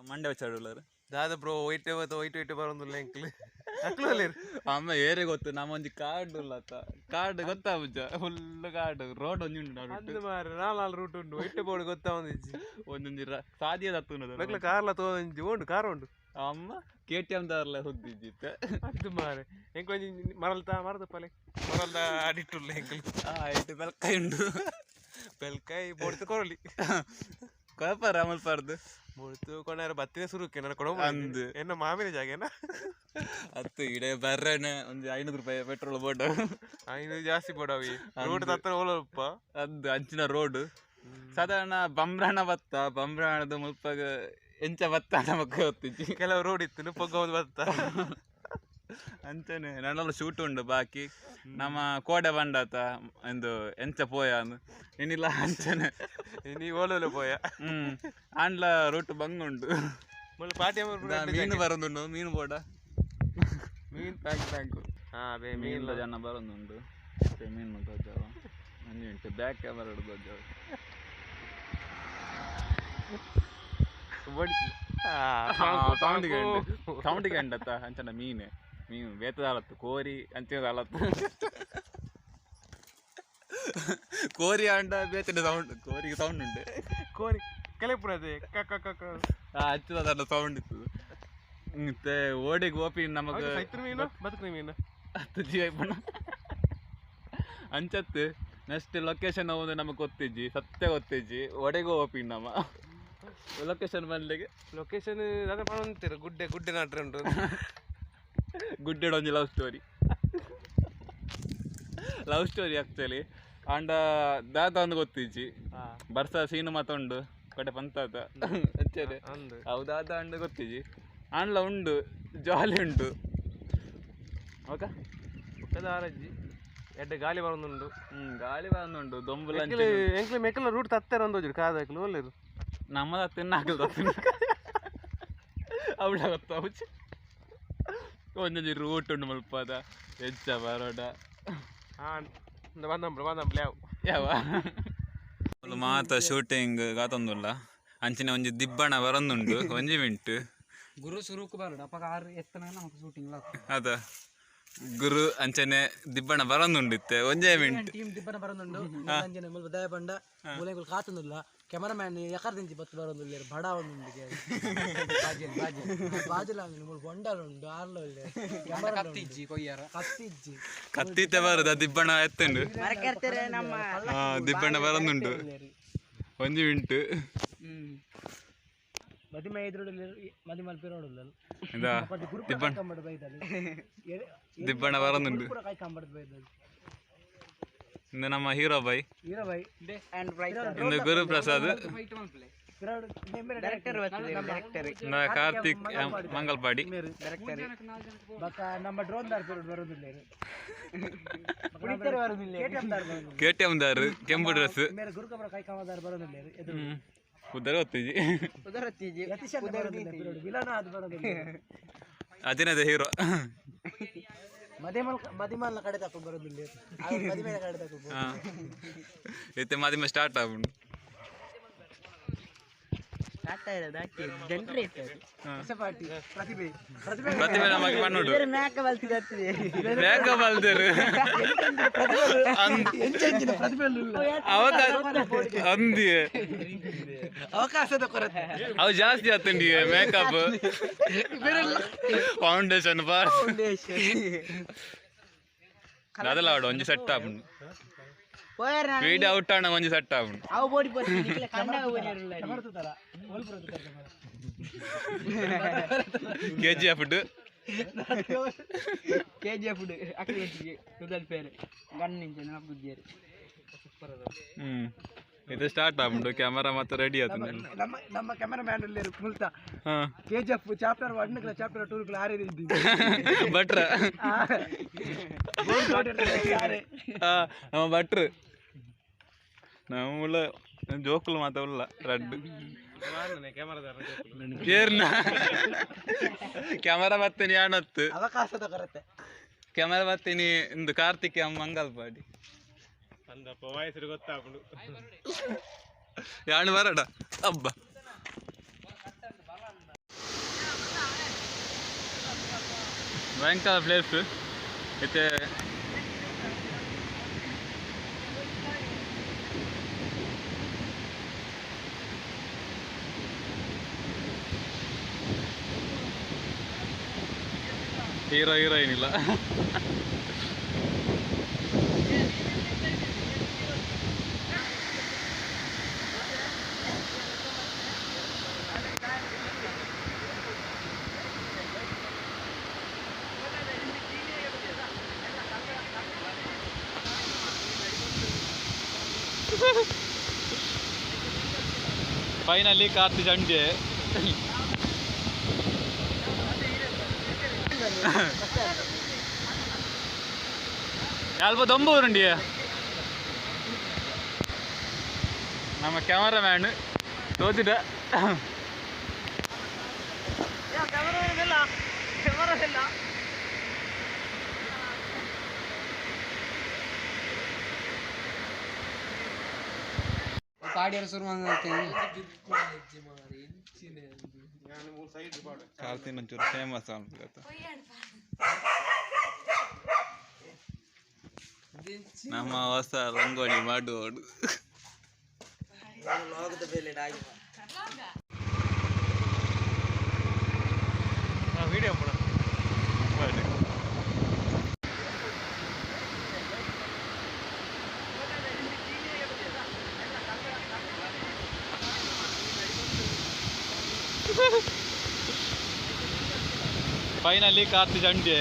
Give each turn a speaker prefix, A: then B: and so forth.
A: ಮಂಡೆ ಬಚ್ಚಾಡುಲ್ಲರು.
B: ದಾದ bro, white white white ಬರೋದಿಲ್ಲ ಎಂಕ್ಲು ಅಕ್ಲು.
A: ಅಮ್ಮ ಏರೆ ಗೊತ್ತು, ನಮ್ಮ ಒಂಜಿ ಕಾರ್ಡ್ ಉಲ್ಲತ್ತ, ಕಾರ್ಡ್ ಗೊತ್ತಾಪುಜ, ಫುಲ್ ಕಾರ್ಡ್ ರೋಡ್ ಒಂಜಿ ಉಂಡು ನಡುಟು.
B: ಅಂದ್ ಮಾರ್ರೆ, ನಾಲ್ ನಾಲ್ ರೂಟ್ ಉಂಡು, ವೈಟ್ ಬೋರ್ಡ್ ಗೊತ್ತಾವೊಂದಿಜ್ಜಿ.
A: ಒಂದೊಂಜಿ ಸಾದಿಯ ತತ್ತುಂಡು.
B: ಮೆಕ್ಲ ಕಾರ್ಲ ತೋಂಜಿ ಉಂಡು, ಕಾರ್ ಉಂಡು.
A: ಅಮ್ಮ ಕೆ ಟಿ ಎಂ ದಾರ್ಲ ಸುದ್ದಿಜ್ಜಿತ್ತ.
B: ಅದು ಮಾರೆ, ಎಂಕ್ ಒಂಜಿ ಮರಲ್ತ ಮರದ ಪಲೆ ಮರಲ್ದ ಅಡಿಟ್ಟುಲ್ಲ ಎಂಕ್ಲು.
A: ಆ ಇಟ್ಟು ಬೆಲ್ಕಾಯಿ ಉಂಡು.
B: ಬೆಲ್ಕಾಯಿ ಬೋಡ್ತು ಕೊರಲಿ.
A: ಕೊರಪಾರ ಅಮಲ್ಪಾರ್ದು.
B: ಬೋಡ್ತು ಕೊನಾರ ಬತ್ತಿನ ಸುರುಕ್ಕೆ ನನ್ನ ಕೊಡ.
A: ಅಂದ್.
B: ಎನ್ನ ಮಾಮಿನ ಜಾಗೇನ.
A: ಅತ್ತು ಇಡೆ ಬರ್ರನೆ ಒಂಜಿ 500 ರೂಪಾಯಿ ಪೆಟ್ರೋಲ್ ಬೋಡ.
B: 500 ಜಾಸ್ತಿ ಬೋಡವಿ, ರೋಡ್ ತತ್ತನ ಓಲಪ್ಪ.
A: ಅಂದ್, ಅಂಚಿನ ರೋಡ್ ಸಾಧಾರಣ ಬಂಬ್ರಾಣ ಬತ್ತ, ಬಂಬ್ರಾಣದ ಮುಲ್ಪಗ ಎಂಚ ಬತ್ತ ನಮಕ್ ಗೊತ್ತಿಜ್ಜಿ.
B: ಕೆಲವು ರೋಡ್ ಇತ್ತು, ಪೊಗ್ಗ ಒಂದು ಬತ್ತ.
A: ಅಂಚನೆ ನನ್ನಲ್ಲ ಶೂಟ್ ಉಂಡು ಬಾಕಿ. ನಮ್ಮ ಕೋಡೆ ಬಂಡಾತ ಎಂದು ಎಂಚ ಪೋಯ ಏನಿಲ್ಲ ಅಂಚನೆ.
B: ನೀ ಓಲೋಲೆ ಪೋಯ.
A: ಆಂಡ್ಲ ರೂಟ್ ಬಂಗ್ ಉಂಡು.
B: ಮುಲ್ಪ ಪಾಟಿ.
A: ಮೀನು ಬರೋದುಂಡು, ಮೀನು ಬೋಡ.
B: ಮೀನು ಪ್ಯಾಕ್ ಪ್ಯಾಕ್ ಹಾ ಬೇ.
A: ಮೀನು
B: ಮೀನು
A: ಜನ ಬರೋದುಂಡು, ಮೀನು ತೋಜಾವ. ಒಂಜಿ ಉಂಟು, ಬ್ಯಾಕ್ ಕ್ಯಾಮರಾ ತೋಜಾವ. ಸೌಂಡಿಗೆ ಸೌಂಡಿಗೆ ಉಂಡತ್ತ ಅಂಚನ ಮೀನು ಮೀನು ಬೇತದಾಲತ್ತು ಕೋರಿ ಅಂಚಿನ ಕೋರಿ ಅಂಡ ಬೇತನ ಸೌಂಡ್, ಕೋರಿಗೆ ಸೌಂಡ್ ಉಂಟು.
B: ಕೋರಿ ಕಲೆಪುರದೆ ಕ ಕ ಕ.
A: ಆ ಅಚ್ಚದ ಸೌಂಡ್ ಇತ್ತು. ಮತ್ತೆ ಓಡಿಗೆ ಓಪಿ ನಮಗ.
B: ಸೈತ್ರ ಮೀನು, ಬದುಕ್ರಿ ಮೀನು.
A: ಹತ್ತು ಜೀವ ಪಣ ಅಂಚತ್ತು. ನೆಕ್ಸ್ಟ್ ಲೊಕೇಶನ್ ಒಂದು ನಮಗೆ ಗೊತ್ತಿಜ್ಜಿ, ಸತ್ಯ ಗೊತ್ತಿಜ್ಜಿ. ಒಡೆಗೂ ಓಪಿ ನಮ್ಮ ಲೊಕೇಶನ್ ಬಂದ್ಲಿಗೆ.
B: ಲೊಕೇಶನ್ ದಾದ ಪಣಂತೀರ, ಗುಡ್ಡೆ ಗುಡ್ಡೆ ನಾಟ್ರೆ ಉಂಟು.
A: ಗುಡ್ಡೆಡ್ ಒಂಜಿ love story, love story actually. ಆಂಡ ದಾದ ಒಂದು ಗೊತ್ತಿಜ್ಜಿ. ಬರ್ಸ ಸೀನು ಮಾತ ಉಂಡು ಕಡೆ ಪಂತಾತ ಅಂಚನೆ.
B: ಅಂದು.
A: ಅವು ದಾದ ಅಂಡ ಗೊತ್ತಿಜ್ಜಿ, ಆಂಡ್ಲ ಉಂಡು, ಜಾಲಿ ಉಂಟು. ಓಕೆ.
B: ದಾರಜ್ಜಿ, ಎಡ್ಡೆ ಗಾಳಿ ಬರೋದುಂಡು.
A: ಗಾಳಿ ಬಂದುಂಡು, ದೊಂಬುಲ.
B: ಎಂಕ್ಲೆ ಎಂಕ್ಲೆ ಮೆಕ್ಕಲ ರೂಟ್ ತತ್ತೆರ ಒಂದು ಕಾದಕ್ಲು ಒಲ್ಲೆರು.
A: ನಮ್ಮದ ತಿನ್ನಾಕಲ್ ತತ್ತಿನ ಅವಳ ಗೊತ್ತಾವುಚಿ. ಒಂದೊಂಜಿ ರೂಟ್ ಉಂಡು ಮುಲ್ಪದ, ಎಂಚ ಬರೋಡ.
B: ಹಾ ಬಂದಂಬ್ರ ಬಂದಂಬ್ಲ ಯಾವ.
A: ಯಾವ ಮಾತ ಶೂಟಿಂಗ್ ಗಾತೊಂದುಲ್ಲ, ಅಂಚಿನ ಒಂಜಿ ದಿಬ್ಬಣ ಬರೊಂದುಂಡು, ಒಂಜಿ ಮಿಂಟು.
C: ಗುರು ಸುರುಕು ಬರಡು ಅಪ್ಪಗ ಆರು ಎತ್ತನ ನಮಕ್ ಶೂಟಿಂಗ್.
A: ಅದ ಗುರು ಅಂಚನೆ ದಿಬ್ಬಣ ಬರೊಂದುಂಡು ಇತ್ತೆ, ಒಂಜೇ ಮಿಂಟ್.
C: ಟೀಮ್ ದಿಬ್ಬಣ ಬರೊಂದುಂಡು ಅಂಚನೆ ಮುಲ್ಪ ದಯ ಪಂಡ ಮೂಲೆಗಳು ಕಾತೊಂದುಲ್ಲ. ಕೆಮರಾಮ್ಯಾನ್ ಎಕರ್ದಿಂಚಿ ಬತ್ತು ಬರೊಂದುಲ್ಲೆರ್, ಬಡ ಒಂದುಂಡು, ಬಾಜಲ್ ಬಾಜಲ್ ಬಾಜಲ ಉಂಡು, ಮುಲ್ಪ ಬೊಂಡಲ ಉಂಡು, ಆರ್ಲ ಉಲ್ಲೆರ್, ಕತ್ತಿಜ್ಜಿ ಕೊಯ್ಯಾರ ಕತ್ತಿಜ್ಜಿ.
A: ಕತ್ತಿತ್ತೆ ಬರುದ, ದಿಬ್ಬಣ ಎತ್ತುಂಡು. ಹಾ, ದಿಬ್ಬಣ ಬರೊಂದುಂಡು, ಒಂಜಿ ಮಿಂಟು.
C: ಮದಿಮೆ ಎದುರುಡುಲ್ಲೆರ್, ಮದಿಮಲ್ ಪಿರೋಡುಲ್ಲೆರ್.
A: ಇದ ದಿಬ್ಬಣ ದಿಬ್ಬಣ ಬರೊಂದುಂಡು.
C: ಕೈ ಕಂಬಡ್ದು ಬೈದಲ್.
A: ಇಂದು ನಮ್ಮ ಹೀರೋ ಬೈ.
C: ಹೀರೋ ಬೈ.
A: ಇಂದು ಗುರು ಪ್ರಸಾದ್. ಇಂದ ಕಾರ್ತಿಕ್ ಎಂ ಮಂಗಲ್ಪಾಡಿ.
C: ಬೊಕ್ಕ ನಮ್ಮ ಡ್ರೋನ್ ದಾರ್ ಪಿರೋಡ್ ಬರೋದಿಲ್ಲೆರ್,
A: ಕೆ ಟಿ ಎಂ ದಾರು ಕೆಂಪು ಡ್ರೆಸ್.
C: ಮೇರೆ ಗುರುಕಬರ ಕೈ ಕಾಮದಾರ್ ಬರೋದಿಲ್ಲೆರ್ ಎದುರು.
A: ಉದ್ದರ ಗೊತ್ತಿಜ್ಜಿ.
C: ಯತೀಶ್ ಬರೋದಿಲ್ಲ ಪಿರೋಡ್, ವಿಲನ ಅದು ಬರೋದಿಲ್ಲ.
A: ಅದಿನದ ಹೀರೋ.
C: ಮದಿಮಲ್ ಮದಿಮಲ್ನ ಕಡೆ ತಕೊಂಡು ಬರೋದಿಲ್ಲ, ಮದಿಮೇನ ಕಡೆ ತಕೊಂಡು.
A: ಹಾ, ಇತ್ತೆ ಮಾದಿಮ ಸ್ಟಾರ್ಟ್ ಆಗುಂಡು.
C: ಹೊಸ ಪಾರ್ಟಿ ಪ್ರತಿಭೆ ಪ್ರತಿಭೆ.
A: ಪ್ರತಿಭೆ ನಮಗೆ ಪನ್ನುಡು ಮೇಕಪ್ ಬಲ್ದೇರು.
C: ಎಂಚೆಂಚಿನ ಪ್ರತಿಭೆ.
A: ಅವಕ ಅಂದಿ
C: ಅವಕಾಶದ ಕೊರತೆ.
A: ಅವು ಜಾಸ್ತಿ ಆತಂಡಿ, ಮೇಕಪ್ ಫೌಂಡೇಶನ್ ಬಾರ್ ಅದೆಲ್ಲ ಆಡು. ಒಂಜಿ ಸೆಟ್ ಆಪುಂಡು, ವಿಡಿಯೋ ಔಟ್ ಆಣ ಒಂಜಿ ಸೆಟ್ ಆಪುಂಡು.
D: ಅವು body
C: ಸಮರ್ಥತರ
A: K G F.
D: K G F ಅಕ್ಕಿಗೆ ರುದಲ್ ಪೇರು ಗನ್ ನಿಂಚೆ ನೆನಪು.
A: ಇದು ಸ್ಟಾರ್ಟ್ ಆಪುಂಡು, ಕ್ಯಾಮರಾ ಮಾತ್ರ ರೆಡಿ ಆತು.
C: ನಮ್ಮ ನಮ್ಮ ಕ್ಯಾಮರಾ ಮ್ಯಾನ್ ಮುಲ್ತ ಕೆಜಿಎಫ್ ಚಾಪ್ಟರ್ 1 ಚಾಪ್ಟರ್ 2 ಆರೇ ಇದ್ದೀವಿ.
A: ಭಟ್ರ. ನಮ್ಮ ಭಟ್ರು ನಮ್ಮ ಜೋಕುಲು ಮಾತ ಉಲ್ಲ ರಡ್ಡು. ಏರ್ನ ಕ್ಯಾಮರಾ ಬತ್ತೀನಿ ಯಾಣತ್ತು.
C: ಅವಕಾಶದ ಕೊರತೆ.
A: ಕ್ಯಾಮರಾ ಬತ್ತೀನಿ ಇಂದು ಕಾರ್ತಿಕ್ ಮಂಗಲ್ಪಾಡಿ.
B: ಅಂದಪ್ಪ ವಯಸ್ಸು ಗೊತ್ತಾಪುಂಡು.
A: ಯಾಣು ಬರಡ ಹಬ್ಬ. ಭಯಂಕರ ಪ್ಲೇಸ್ ಇತ್ತೆ. ಹೀರೋ ಹೀರೋಯಿನ್ ಇಲ್ಲ. ಫೈನಲಿ ಕಾರ್ತಿ ಚಂಡೆ. ಅಲ್ಪ ದೊಂಬೂರುಂಡಿಯ ನಮ್ಮ ಕ್ಯಾಮರಾಮ್ಯಾನ್ ತೋತಿದ.
D: ಪಾಡಿಯರ ಶುರು ಮಾಡ್ತೇನೆ.
A: ಕಾರ್ತಿನ ಒಂಚೂರು ಫೇಮಸ್ ಅನ್ಸುತ್ತೆ. ನಮ್ಮ ಹೊಸ ರಂಗೋಲಿ ಮಾಡುವಡು.
B: ವಿಡಿಯೋ ಮಾಡ.
A: ಫೈನಲಿ ಕಾರ್ತಿ ಚಂಡೆ.